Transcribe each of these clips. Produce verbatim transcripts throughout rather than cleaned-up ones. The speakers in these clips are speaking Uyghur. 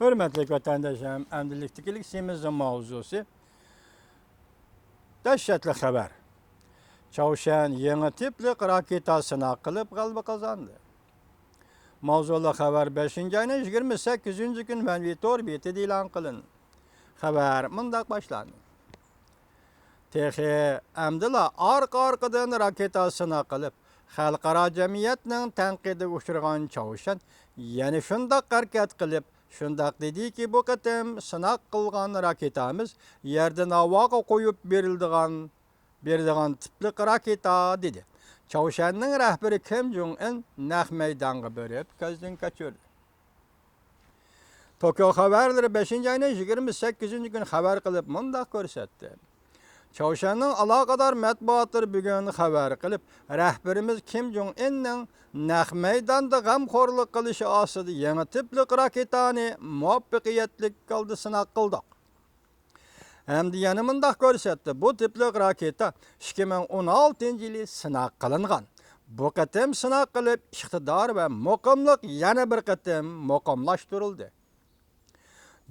ھۆرمەتلىك ۋەتەنداشلىرىم، ئەمدىلىكتىكى لېكسىيىمىزنىڭ ماۋزۇسى دەھشەتلىك خەۋەر. چاۋشيەن يېڭى تىپلىق راكېتا سىناق قىلىپ غەلىبە قازاندى. ماۋزۇلۇق خەۋەر بەشىنچى ئاينىڭ يىگىرمە سەككىزىنچى كۈنى مەنۋى تور بېتىدە ئېلان قىلىندى. خەۋەر مۇنداق باشلاندى. تېخى ئەمدىلا ئارقا-ئارقىدىن راكېتا سىناق قىلىپ، خەلقئارا جەمئىيەتنىڭ تەنقىدىگە ئۇچرىغان چاۋشيەن يەنە شۇنداق ھەرىكەت قىلىپ، شۇنداق دېدىكى، بۇ قېتىم سىناق قىلغان راكېتامىز يەردىن ھاۋاغا قويۇپ بېرىلىدىغان، بېرىدىغان تىپلىق راكېتا، دېدى. چاۋشيەننىڭ رەھبىرى كىم جۇڭ ئىن نەق مەيدانغا بېرىپ كۆزدىن كەچۈردى. توكيو خەۋەرلىرى بەشىنچى ئاينىڭ يىگىرمە سەككىزىنچى كۈنى خەۋەر قىلىپ مۇنداق كۆرسەتتى. چاۋشيەننىڭ ئالاقىدار مەتبۇئاتلىرى بۈگۈن خەۋەر قىلىپ، رەھبىرىمىز كىم جۇڭ ئىننىڭ نەق مەيداندا غەمخورلۇق قىلىشى ئاستىدا يېڭى تىپلىق راكېتانى مۇۋەپپەقىيەتلىك ھالدا سىناق قىلدۇق. ھەمدە يەنە مۇنداق كۆرسەتتى، بۇ تىپلىق راكېتا ئىككى مىڭ ئون ئالتىنچى يىلى سىناق قىلىنغان. بۇ قېتىم سىناق قىلىپ، ئىقتىدار ۋە مۇقىملىق يەنە بىر قېتىم مۇقىملاشتۇرۇلدى.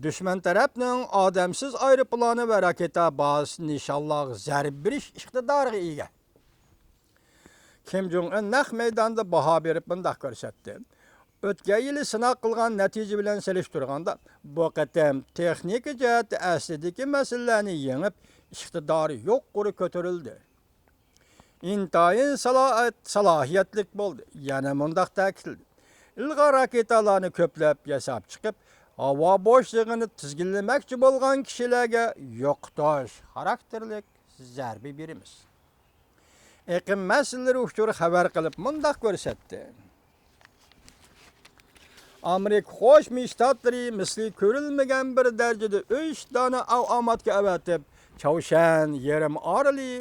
دۈشمەن تەرەپنىڭ ئادەمسىز ئايروپىلانى ۋە راكېتا بازىسى نىشانلارغا زەربە بېرىش ئىقتىدارىغا ئىگە. كىم جۇڭ ئىن نەق مەيداندا باھا بېرىپ مۇنداق كۆرسەتتى، ئۆتكەن يىلى سىناق قىلغان نەتىجە بىلەن سېلىشتۇرغاندا، بۇ قېتىم تېخنىكا جەھەتتە ئەسلىدىكى مەسىلىلەرنى يېڭىپ، ئىقتىدارى يۇقىرى كۆتۈرۈلدى. ئىنتايىن سالاھىيەت-، سالاھىيەتلىك بولدى. يەنە مۇنداق تەكىتلىدى، ئىلغار راكېتالارنى كۆپلەپ ياساپ چىقىپ، ھاۋا بوشلۇقىنى تىزگىنلىمەكچى بولغان كىشىلەرگە يوقىتىش خاراكتېرلىك زەربە بېرىمىز. ئېقىم مەسىلىلىرى ئۇچۇر خەۋەر قىلىپ مۇنداق كۆرسەتتى. ئامېرىكا قوشما شتاتلىرى مىسلى كۆرۈلمىگەن بىر دەرىجىدە ئۈچ دانە ئاۋ ئاماتكا ئەۋەتىپ، چاۋشيەن يېرىم ئارىلى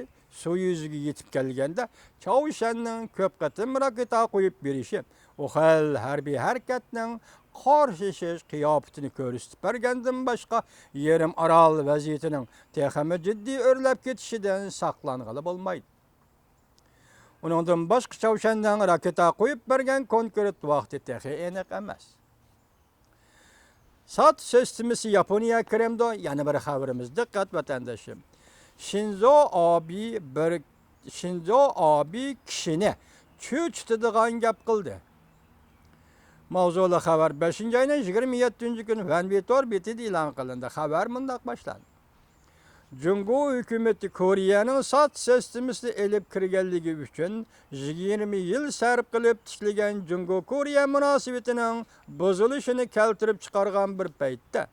سۇ يۈزىگە يېتىپ كەلگەندە، چاۋشيەننىڭ كۆپ قېتىم راكېتا قويۇپ بېرىشى، ئۇ خىل ھەربىي ھەرىكەتنىڭ قارشىلىشىش قىياپىتىنى كۆرسىتىپ بەرگەندىن باشقا، يېرىم ئارال ۋەزىيىتىنىڭ تېخىمۇ جىددىي ئۆرلەپ كېتىشىدىن ساقلانغىلى بولمايدۇ. ئۇنىڭدىن باشقا، چاۋشيەننىڭ راكېتا قويۇپ بەرگەن كونكرېت ۋاقتى تېخى ئېنىق ئەمەس. سات سىستېمىسى ياپونىيەگە كىرەمدۇ؟ يەنە بىر خەۋىرىمىز، دىققەت ۋەتەنداشلىرىم. شىنزو ئابې بىر، شىنزو ئابې كىشىنى چۆچۈتىدىغان گەپ قىلدى. ماۋزۇلۇق خەۋەر بەشىنچى ئاينىڭ يىگىرمە يەتتىنچى كۈنى ۋەنۋى تور بېتىدە ئېلان قىلىندى. خەۋەر مۇنداق باشلاندى. جۇڭگو ھۆكۈمىتى كورېيەنىڭ سات سىستېمىسىنى ئېلىپ كىرگەنلىكى ئۈچۈن يىگىرمە يىل سەرپ قىلىپ تىكلىگەن جۇڭگو كورېيە مۇناسىۋىتىنىڭ بۇزۇلۇشىنى كەلتۈرۈپ چىقارغان بىر پەيتتە،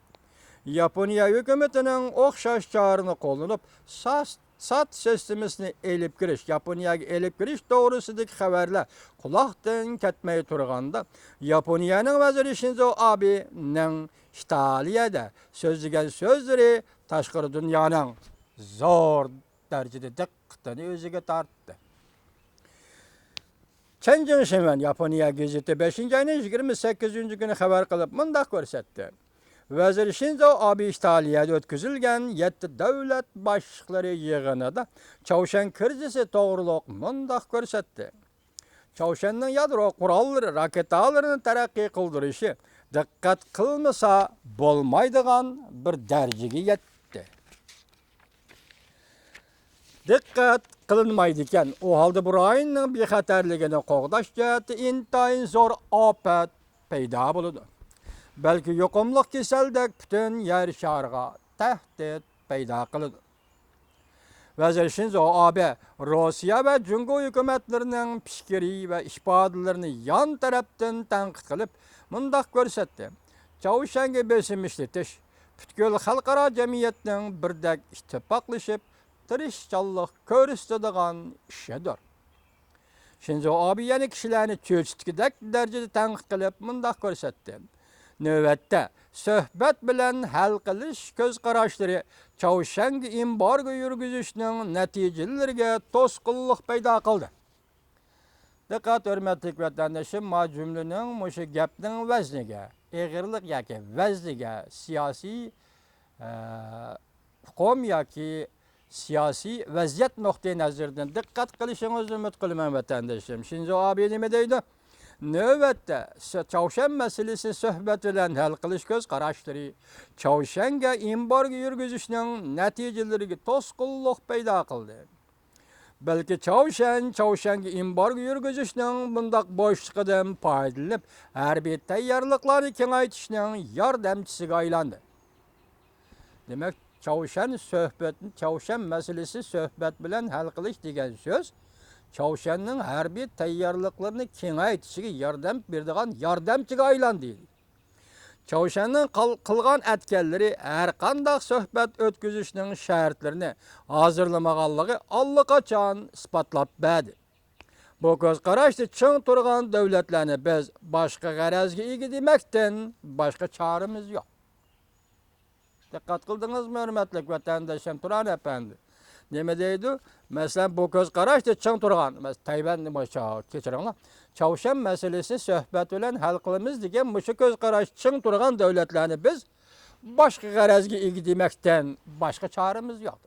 ياپونىيە ھۆكۈمىتىنىڭ ئوخشاش چارىنى قوللىنىپ، سات، سات سىستېمىسىنى ئېلىپ كىرىش، ياپونىيەگە ئېلىپ كىرىش توغرىسىدىكى خەۋەرلەر قۇلاقتىن كەتمەي تۇرغاندا، ياپونىيەنىڭ ۋەزىرى شىنزو ئابېنىڭ ئىتالىيەدە سۆزلىگەن سۆزلىرى تاشقىرى دۇنيانىڭ زور دەرىجىدە دىققىتىنى ئۆزىگە تارتتى. چەن جىڭشىنۋەن ياپونىيە گېزىتى بەشىنچى ئاينىڭ يىگىرمە سەككىزىنچى كۈنى خەۋەر قىلىپ مۇنداق كۆرسەتتى. ۋەزىر شىنزو ئابې ئىتالىيەدە ئۆتكۈزۈلگەن يەتتە دۆلەت باشلىقلىرى يىغىنىدا چاۋشيەن كىرىزىسى توغرۇلۇق مۇنداق كۆرسەتتى. چاۋشيەننىڭ يادرو قوراللىرى، راكېتالىرىنى تەرەققىي قىلدۇرۇشى دىققەت قىلمىسا بولمايدىغان بىر دەرىجىگە يەتتى. دىققەت قىلىنمايدىكەن، ئۇ ھالدا بۇ رايوننىڭ بىخەتەرلىكىنى قوغداش جەھەتتە ئىنتايىن زور ئاپەت پەيدا بولىدۇ. بەلكى يۇقۇملۇق كېسەلدەك پۈتۈن يەر شارىغا تەھدىت پەيدا قىلىدۇ. ۋەزىر شىنزو ئابې روسىيە ۋە جۇڭگو ھۆكۈمەتلىرىنىڭ پىكرى ۋە ئىپادىلىرىنى يان تەرەپتىن تەنقىد قىلىپ، مۇنداق كۆرسەتتى: چاۋشيەنگە بېسىم ئىشلىتىش پۈتكۈل خەلقئارا جەمئىيەتنىڭ بىردەك ئىتتىپاقلىشىپ تىرىشچانلىق كۆرسىتىدىغان ئىشىدۇر. شىنزو ئابې يەنە كىشىلەرنى چۆچۈتكۈدەك دەرىجىدە تەنقىد قىلىپ مۇنداق كۆرسەتتى: نۆۋەتتە سۆھبەت بىلەن ھەل قىلىش كۆز قاراشلىرى چاۋشيەنگە ئېمبارگو يۈرگۈزۈشنىڭ نەتىجىلىرىگە توسقۇنلۇق پەيدا قىلدى. دىققەت، ھۆرمەتلىك ۋەتەنداشلىرىم، ما جۈملىنىڭ، مۇشۇ گەپنىڭ ۋەزنىگە، ئېغىرلىق ياكى ۋەزنىگە سىياسىي، ئە، ئۇقۇم ياكى سىياسىي ۋەزىيەت نۇقتىئى نەزىرىدىن دىققەت قىلىشىڭىزنى ئۈمىد قىلىمەن، ۋەتەنداشلىرىم. شىنزو ئابې نېمە دەيدۇ؟ نۆۋەتتە، س-، چاۋشيەن مەسىلىسىنى سۆھبەت بىلەن ھەل قىلىش كۆز قاراشلىرى چاۋشيەنگە ئېمبارگو يۈرگۈزۈشنىڭ نەتىجىلىرىگە توسقۇنلۇق پەيدا قىلدى. بەلكى چاۋشيەن چاۋشيەنگە ئېمبارگو يۈرگۈزۈشنىڭ بۇنداق بوشلۇقىدىن پايدىلىنىپ، ھەربىي تەييارلىقلارنى كېڭەيتىشنىڭ ياردەمچىسىگە ئايلاندى. دېمەك، چاۋشيەن سۆھبەت، چاۋشيەن مەسىلىسى سۆھبەت بىلەن ھەل قىلىش دېگەن سۆز چاۋشيەننىڭ ھەربىي تەييارلىقلىرىنى كېڭەيتىشىگە ياردەم بېرىدىغان ياردەمچىگە ئايلاندى. چاۋشيەننىڭ قال-، قىلغان ئەتكەنلىرى ھەرقانداق سۆھبەت ئۆتكۈزۈشنىڭ شەرتلىرىنى ھازىرلىمىغانلىقى ئاللىقاچان ئىسپاتلاپ بەردى. بۇ كۆز قاراشتا چىڭ تۇرغان دۆلەتلەرنى بىز باشقا غەرەزگە ئىگە دېمەكتىن باشقا چارىمىز يوق. دىققەت قىلدىڭىزمۇ، ھۆرمەتلىك ۋەتەنداشلىرىم، تۇران ئەپەندى؟ نېمە دەيدۇ؟ مەسىلەن، بۇ كۆز قاراشتا چىڭ تۇرغان، مەس-، تەيۋەن، چا-، كەچۈرۈڭلار، چاۋشيەن مەسىلىسىنى سۆھبەت بىلەن ھەل قىلىمىز دېگەن مۇشۇ كۆز قاراش چىڭ تۇرغان دۆلەتلەرنى بىز باشقا غەرەزگە ئىگە دېمەكتىن باشقا چارىمىز يوق.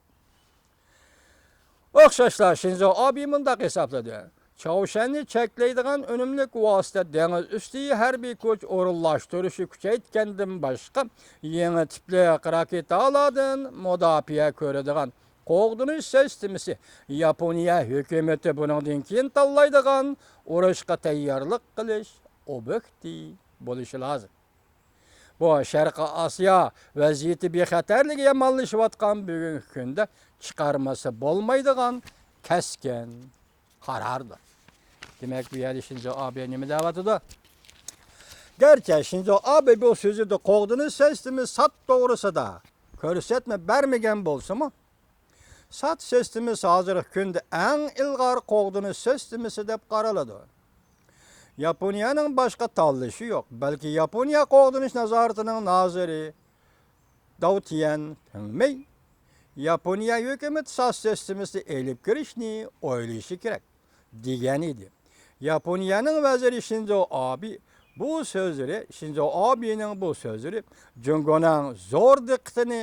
ئوخشاشلا شىنزو ئابې مۇنداق ھېسابلىدى: چاۋشيەننى چەكلەيدىغان ئۈنۈملۈك ۋاسىتە دېڭىز ئۈستى ھەربىي كۈچ ئورۇنلاشتۇرۇشى كۈچەيتكەندىن باشقا، يېڭى تىپلىق راكېتالاردىن مۇداپىئە كۆرىدىغان قوغدىنىش سىستېمىسى، ياپونىيە ھۆكۈمىتى بۇنىڭدىن كېيىن تاللايدىغان ئۇرۇشقا تەييارلىق قىلىش ئوبيېكتى بولۇشى لازىم. بۇ شەرقىي ئاسىيا ۋەزىيىتى بىخەتەرلىكى يامانلىشىۋاتقان بۈگۈنكى كۈندە چىقارمىسا بولمايدىغان كەسكىن قاراردۇر. دېمەك، بۇ يەردە شىنزو ئابې نېمە دەۋاتىدۇ؟ گەرچە شىنزو ئابې بۇ سۆزىدە قوغدىنىش سىستېمىسى سات توغرىسىدا كۆرسەتمە بەرمىگەن بولسىمۇ، سات سىستېمىسى ھازىرقى كۈندە ئەڭ ئىلغار قوغدىنىش سىستېمىسى دەپ قارىلىدۇ. ياپونىيەنىڭ باشقا تاللىشى يوق، بەلكى ياپونىيە قوغدىنىش نازارىتىنىڭ نازىرى داۋ تيەن پىڭمېي ياپونىيە ھۆكۈمىتى سات سىستېمىسىنى ئېلىپ كىرىشنى ئويلىشى كېرەك، دېگەن ئىدى. ياپونىيەنىڭ ۋەزىرى شىنزو ئابې بۇ سۆزلىرى، شىنزو ئابېنىڭ بۇ سۆزلىرى جۇڭگونىڭ زور دىققىتىنى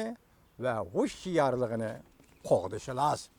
ۋە ھوشيارلىقىنى قوغدىشى لازىم.